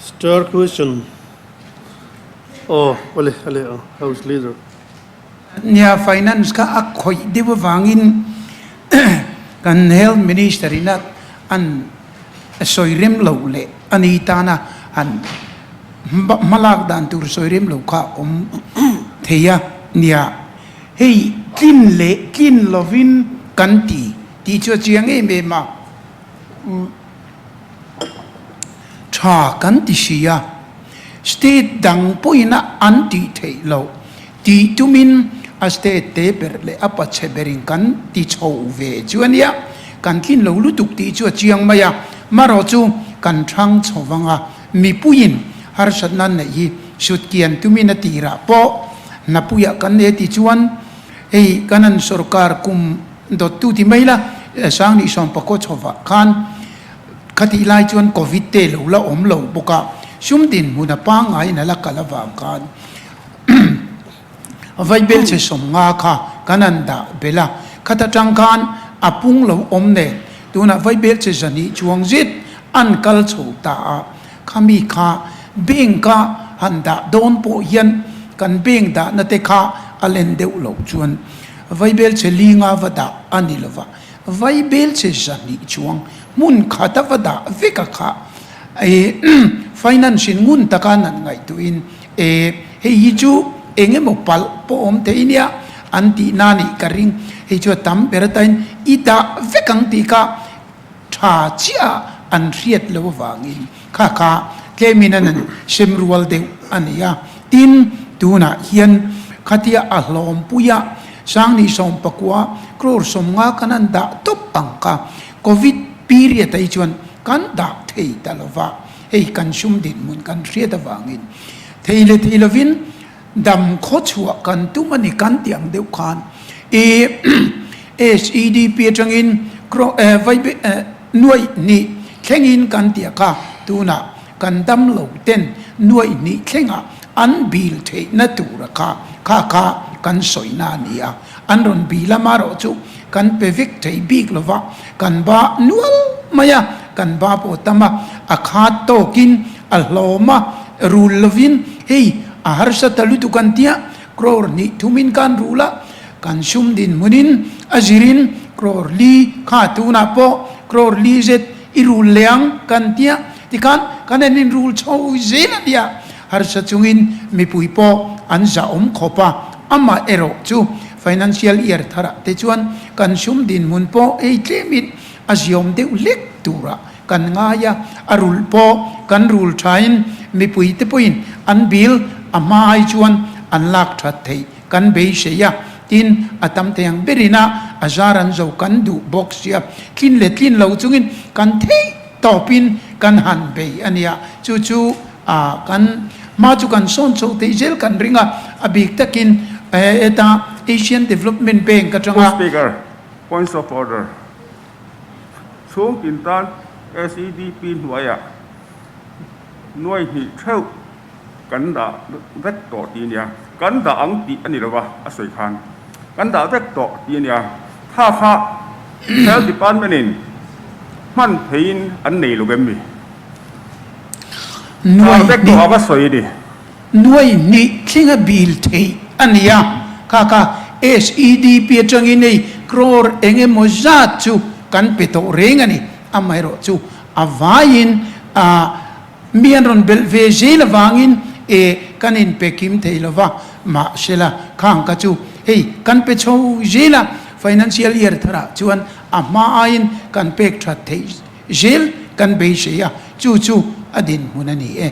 Star question. Aw, awle, ale, aw, House Leader. Nia, finance kha a khawih deuh avangin kan Health Minister in a an sawi rem lo leh a ni tana han hmalak dan tur sawi rem lo kha awm thei a. Nia, hei tlin leh tlin lovin kan ti tih chu a chiang em em a. Tha kan ti si a, state dang pawhin a an tih theih loh tih tumin a state te ber leh a pachhe berin kan ti chho ve chu a nia, kan tlin lo lutuk tih chu a chiang mai a, marawh chu kan thang chho vang a, mipuiin harsatna an neih hi sutkian tumin a tirah pawh hnapuiah kan nei a ti chuan hei kan an sorkar kum dawttu ti mai la Sangni Sawmpakaw chhovah khan Khatih lai chuan Covid te lo la awm lo bawk a, sum dinhmun a pangaiin a la kal avang khan Vaibelchhe 50 kha kan han dah belh a, khat atang khan a pung lo awm nen tunah Vaibelchhe 200 chuang zet an kal chho ta a, khami kha bank a han dah dawn pawh hian kan bank dahna te kha a len deuh loh chuan Vaibelchhe 5 va dah a ni lova. Vaibelchhe 200 chuang hmun khat a va dah vek a kha e finance in ngun taka nan ngaihtuahin e hei hi chu eng emaw palh pawh awm thei nia an tih na nih ka ring. Hei chu a tam ber atain i dah vek ang tih kha tha chiah an hriat lo avangin kha kha tlemin an han sem rual deuh a ni a. Tin, tunah hian khatia a hlawmpui a, Sangni 19 crore 50 kan han dah tawp ang kha Covid period ah hi chuan kan dah thei ta lo va, hei kan sum dinhmun kan hriat avangin thei leh thei lovin dam khaw chhuah kan tum a ni kan tih ang deuh khan i SEDP atangin crore vai nuaih hnih thlengin kan tih a kha tunah kan dam lo ten 2,000 thlengah an bil theihna tura kha kha kha kan sawina a ni a, an rawn bil a marawh chu kan pe vek thei bik lo va, kan ba nual mai a, kan ba pawh tam a, a khat tawkin a hlawm a, rul lovin hei a harsa ta lutuk an tia, crore hnih thumin khan rul a, kan sum dinhmunin a zirin crore li kha tunah pawh crore li zet I rul leh ang kan tia tikhan kan en in rul chho zel a nia. Harsa chungin mipui pawh an zahawm khawp a, amah erawh chu financial year tharah te chuan kan sum dinhmun pawh ei tlemin a ziawm deuh hlek turah kan ngai a, a rulh pawh kan rul thain mipui te pawhin an bill a hma ai chuan an lak that theih kan beisei a, tin a tam thei ang berin a a zar an zo kan duh bawk sia, tlin leh tlin lo chungin kan theih tawpin kan han bei a nia, chu chu a kan hma chu kan sawn chho theih zel kan ring a, a bik takin heta Asian Development Bank atanga. Pu Speaker, Points of Order, Chhung tin tan SEDP hnuaiah nuai hnih theuh Kan dah vek tawh tih a nia. Kan dah ang tih a ni lo va, a sawi khan. Kan dah vek tawh tih a nia. Kha kha Health Department in hman theiin an nei lo em mi? Dah vek tawh a va sawi a ni. Nuai hnih thlinga bil theih a ni a, kha kha SEDP atangin hei crore eng emaw zat chu kan pe tawh reng a ni. Amaherawhchu a vaiin a. Mi an rawn belh ve zel avangin e kan inpe kim thei lo va, mahsela khang ka chu hei kan pe chho zel a, financial year tharah chuan a hma aiin kan pek that theih zel kan beisei a, chu chu a dinhmun a ni e.